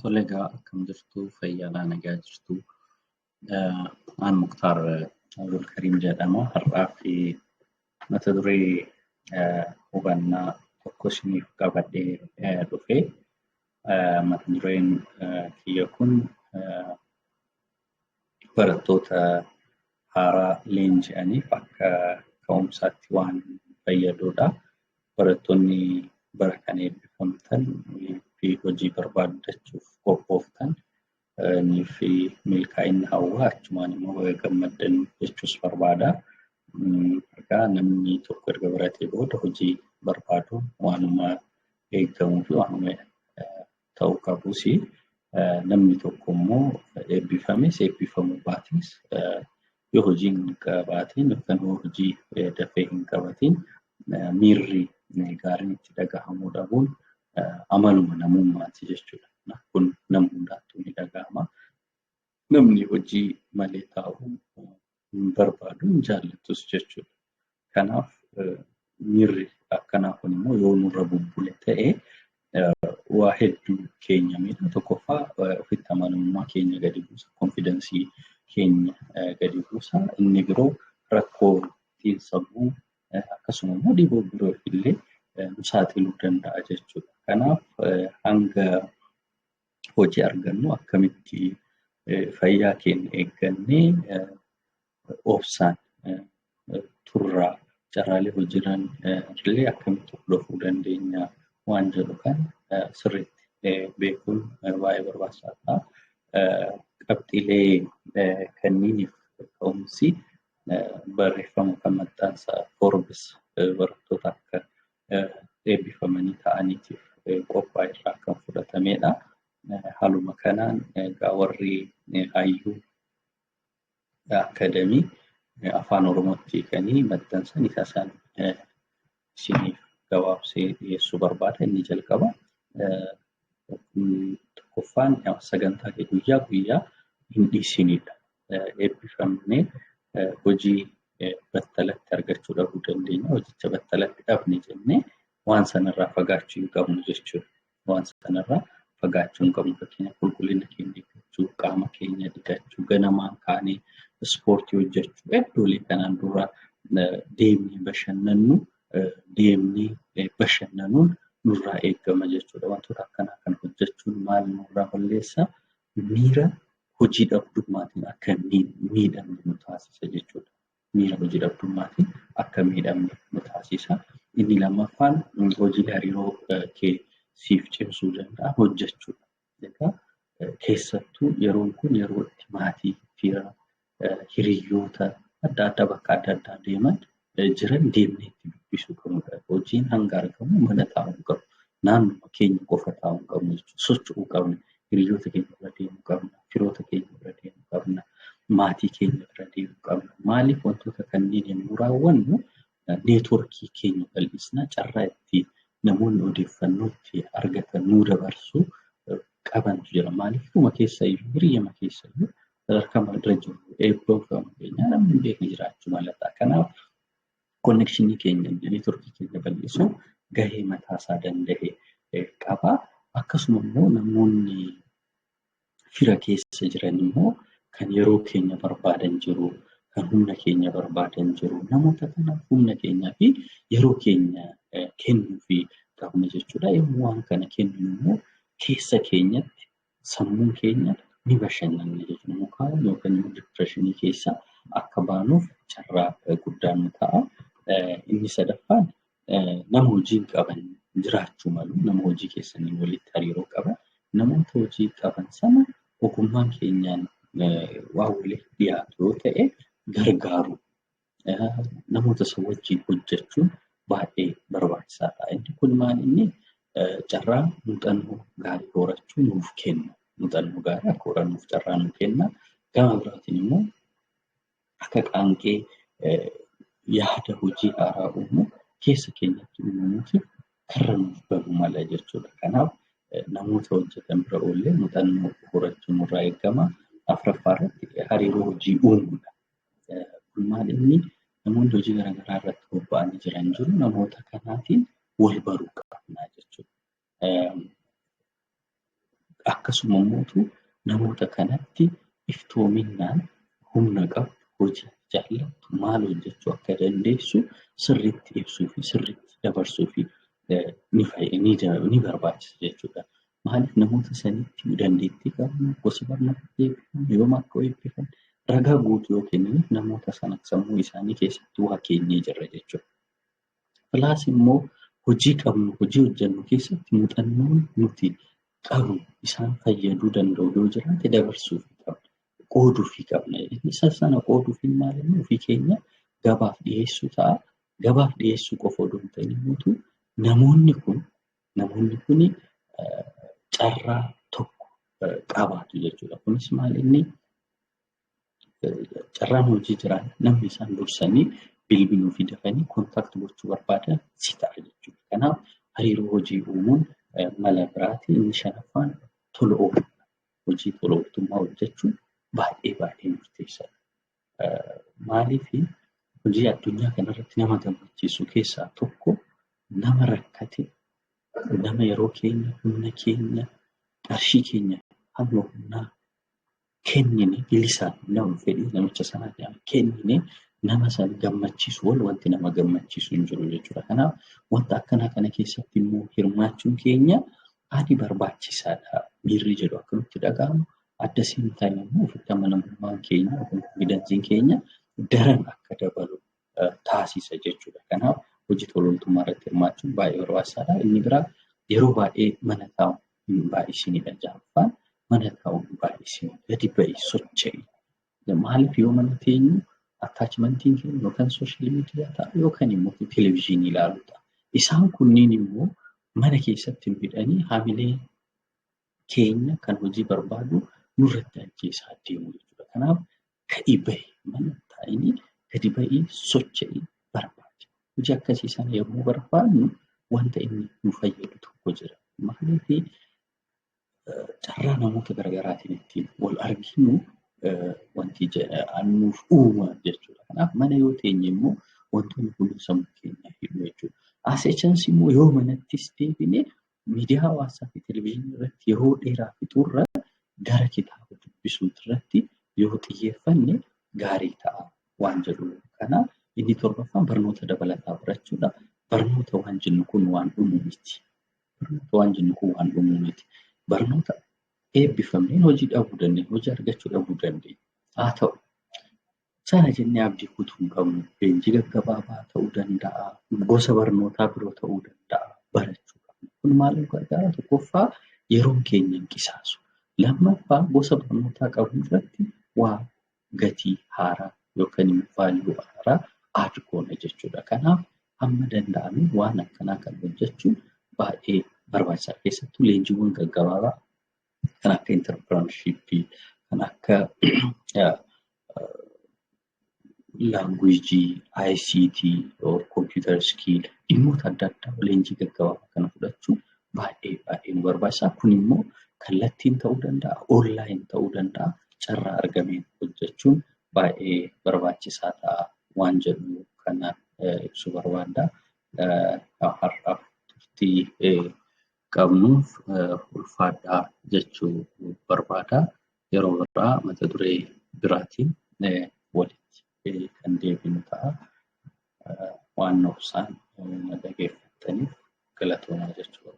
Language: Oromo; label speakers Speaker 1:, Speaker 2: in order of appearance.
Speaker 1: Tole egaa akkam jirtu, fayyaadhaa, nagaa jirtu. Aan Muktaar Abdulkariim jedhama. Har'aa fi mata duree hubannaa tokko isiniif qabadhee dhufe. Mata dureen kiyya kun barattoota haaraa leenji'aniif akka ka'umsaatti waan fayyadudha. Barattoonni bara kana eebbifamtan fi hojii barbaaddachuuf qophooftan fi milkaa'inni hawwaa achumaan immoo baga gammaddan jechuus barbaada. Egaa namni tokko erga baratee booda hojii barbaadu waanuma eegamuu fi waanuma ta'uu qabus, namni tokko immoo eebbifames eebbifamuu baates yoo hojii hin qabaatin yookaan yoo hojii dafee hin qabatin miirri gaariin itti dhagahamuu dhabuun amaluma namummaati jechuudha. Kun nama hundaattuu ni dhagahama. Namni hojii malee taa'uu hin barbaadu, hin jaallatus jechuudha. Kanaaf miirri akkanaa kun immoo yoo nurra bubbule ta'e waa hedduu keenya miidha. Tokkoffaa, ofitti amanamummaa keenya gadi buusa. Confidence keenya gadi buusa. Inni biroo rakkoo xiinsammuu akkasuma immoo dhibee biroof illee nu saaxiluu danda'a jechuudha. Kanaaf hanga hojii argannu akkamitti fayyaa keenya eeggannee obsaan turraa, carraalee hojiirran illee akkamitti hordofuu dandeenya waan jedhu kan sirriitti beekuun baay'ee barbaachisaa ta'a. Qabxiilee kanniiniif ka'umsi barreeffama kan maxxansa Forbes barattoota akka eebbifamanii ta'aniitiif qophaa'e irraa kan fudhatamedha. Haaluma kanaan egaa warri hayyuu akademii afaan Oromootti hiikanii maxxansan isa isaan isiniif gabaabsee dhiyeessuu barbaada. Inni jalqaba tokkoffaan sagantaa kee guyyaa guyyaa hin dhiisinidha. Eebbifamnee hojii battalatti argachuu dhabuu dandeenya. Hojicha battalatti dhabne jennee waan sanarraa fagaachuu hin qabnu jechuudha. Waan sanarraa fagaachuu hin qabnu. Fakkeenyaaf, qulqullina keenya eeggachuu, qaama keenya dhiqachuu, ganamaan kaanee ispoortii hojjechuu, iddoolee kanaan dura deemnee bashannannu deemnee bashannanuun nurraa eegama jechuudha. Wantoota akkanaa kana hojjechuun maal nurraa balleessa? Miira hojii dhabdummaatiin akka miidhamne nu taasisa jechuudha. Miira hojii dhabdummaatiin akka miidhamne nu taasisa. Inni lammaffaan hojiilee hariiroo kee siif cimsuu danda'a hojjechuudha. Egaa keessattuu yeroon kun yeroo itti maatii, fira, hiriyoota adda addaa bakka adda addaa deeman jiran deemnee itti dubbisuu qabnudha. Hojiin hanga argamu mana taa'uu hin qabnu. Naannuma keenya qofa taa'uu hin qabnu jechuudha. Socho'uu qabna. Hiriyoota keenya bira deemuu qabna. Firoota keenya bira deemuu qabna. Maatii keenya bira deemuu qabna. Maaliif? Wantoota kanneen yommuu raawwannu network keenya bal'isna, carraa itti namoonni odeeffannoo itti argatan nuu dabarsuu qabantu jira. Maaliif, dhuma keessa iyyuu, hiriyyama keessa iyyuu sadarkaa irra jiru eebba keenya namni hin beekne jiraachuu mala ta'a. Kanaaf connection keenya, network keenya bal'isuun gahee mataasaa danda'e qaba. Akkasuma immoo namoonni fira keessa jiran immoo kan yeroo keenya barbaadan jiru, kan humna keenya barbaadan jiru. Namoota kanaaf humna keenyaa fi yeroo keenya kennuufii qabna jechuudha. Yommuu waan kana kenninu immoo keessa keenyatti sammuun keenya ni bashannanna jechuudha. Mukaa'uu yookaan immoo depression keessaa akka baanuuf carraa guddaa nu ta'a. Inni sadaffaan nama hojii hin qaban jiraachuu malu. Nama hojii keessanii walitti hariiroo qaban. Namoota hojii qaban sana ogummaan keenyaan waan walitti dhiyaatu yoo ta'e gargaaru. Namoota isa wajjin hojjechuun baay'ee barbaachisaadha. Inni kun maal, inni carraa muuxannoo gaarii horachuu nuuf kenna. Muuxannoo gaarii akka horannuuf carraa nuu kenna. Gama biraatiin immoo akka qaanqee yaada hojii haaraa uumuu keessa keenyatti uumamuutiif karra nuuf banuu mala jechuudha. Kanaaf namoota hojjetan bira oollee muuxannoo horachuun nurraa eegama. Afuraffaa irratti hariiroo hojii uumuudha. Kun maal, inni namoonni hojii garaagaraa irratti bobba'anii jiran jiru. Namoota kanaatiin wal baruu qabna jechuudha. Akkasuma immoo namoota kanatti iftoominaan humna qabdu, hojii jaallattu, maal hojjechuu akka dandeessu sirriitti ibsuu fi sirriitti dabarsuu fi ni barbaachisa jechuudha. Maaliif namoota sanitti dandeettii qabnu, gosa barnoota eebbifamne, yoom akka eebbifamne ragaa guutuu yoo kennine namoota sana sammuu isaanii keessatti waa keenyee jirra jechuudha. Plus immoo hojii qabnu, hojii hojjennu keessatti muuxannoon nuti qabnu isaan fayyaduu danda'u yoo jiraate dabarsuufii qabna. Qooduufii qabna. Isa sana qooduufiin maal inni ofii keenya gabaaf dhiyeessuu ta'a. Gabaaf dhiyeessuu qofa odoo hin ta'in immoo namoonni kun carraa tokko qabaatu jechuudha. Kunis maal inni carraan hojii jiraan namni isaan dursanii bilbiluu fi dafanii contact gochuu barbaadan si ta'a jechuudha. Kanaaf hariiroo hojii uumuun mala biraati. Inni shanaffaan tola ooltummaa. Hojii tola ooltummaa hojjechuun baay'ee baay'ee murteessaadha. Maaliif hojii addunyaa kanarratti nama gammachiisu keessaa tokko nama rakkate, nama yeroo keenya, humna keenya, qarshii keenya hamma humnaa kennine, bilisaan nama fedhii namicha sanaa kennine nama sana gammachiisu wal wanti nama gammachiisu hin jiru jechuudha. Kanaaf wanta akkanaa kana keessatti immoo hirmaachuun keenya ani barbaachisaadha miirri jedhu akka nutti dhaga'amu, at the same time immoo ofitti amanamummaan keenya yookiin confidenceiin keenya daran akka dabalu taasisa jechuudha. Kanaaf hojii tola ooltummaa irratti hirmaachuun baay'ee barbaachisaadha. Inni biraa yeroo baay'ee mana taa'u hin baay'isinidha. Ja'affaan mana taa'u hin baay'isin, gadi ba'i, socho'i. Maaliif yoo mana teenyu attachmentiin keenya yookaan social media ta'a yookaan immoo televezyiinii ilaaluu ta'a. Isaan kunniin immoo mana keessatti hin hidhanii haamilee keenya kan hojii barbaadu nurratti ajjeesaa deemu jechuudha. Kanaaf ka'ii bahi, mana taa'inii gadi ba'ii socho'ii barbaadi. Hojii akkasii sana yommuu barbaadnu wanta inni nu fayyadu tokko jira. Maaliif carraa namoota garaagaraatiin ittiin wal arginu wanti nuuf uuma jechuudha. Kanaaf mana yoo teenye immoo wantoonni kun sammuu keenya hidhu jechuudha. As a chance immoo yoo manattis deebine miidiyaa hawaasaa fi televezyiinii irratti yeroo dheeraa fixuurra gara kitaaba dubbisuu irratti yoo xiyyeeffanne gaarii ta'a waan jedhu kana. Inni torbaffaan barnoota dabalataa barachuudha. Barnoota waan jennu kun waan dhumu miti. Barnoota waan jennu kun waan dhumu miti. Barnoota eebbifamneen hojii dhabuu dandeenya, hojii argachuu dhabuu dandeenya. Haa ta'u sana jennee abdii kutuu hin qabnu. Leenjii gaggabaabaa ta'uu danda'a, gosa barnootaa biroo ta'uu danda'a barachuu qabna. Kun maal nu gargaara? Tokkoffaa, yeroon keenya hin qisaasu. Lammaffaa, gosa barnootaa qabnu irratti waa gatii haaraa yookaan immoo value haaraa add goona jechuudha. Kanaaf hamma danda'ame waan akkanaa kan hojjechuun baay'ee barbaachisaadha. Keessattuu leenjiiwwan gaggabaabaa kan akka entrepreneurshipii, kan akka languageii, ICT, computer skill, dhimmoota adda addaa leenjii gaggabaabaa kana fudhachuun baay'ee baay'ee nu barbaachisa. Kun immoo kallattiin ta'uu danda'a, online ta'uu danda'a. Carraa argameen hojjechuun baay'ee barbaachisaa ta'a waan jedhu kana ibsuu barbaada. Har'aaf turtii qabnuuf ulfaadhaa jechuu barbaada. Yeroo biraa mata duree biraatiin walitti kan deebinu ta'a. Waan obsaan na dhaggeeffattaniif galatoomaa jechuu barbaada.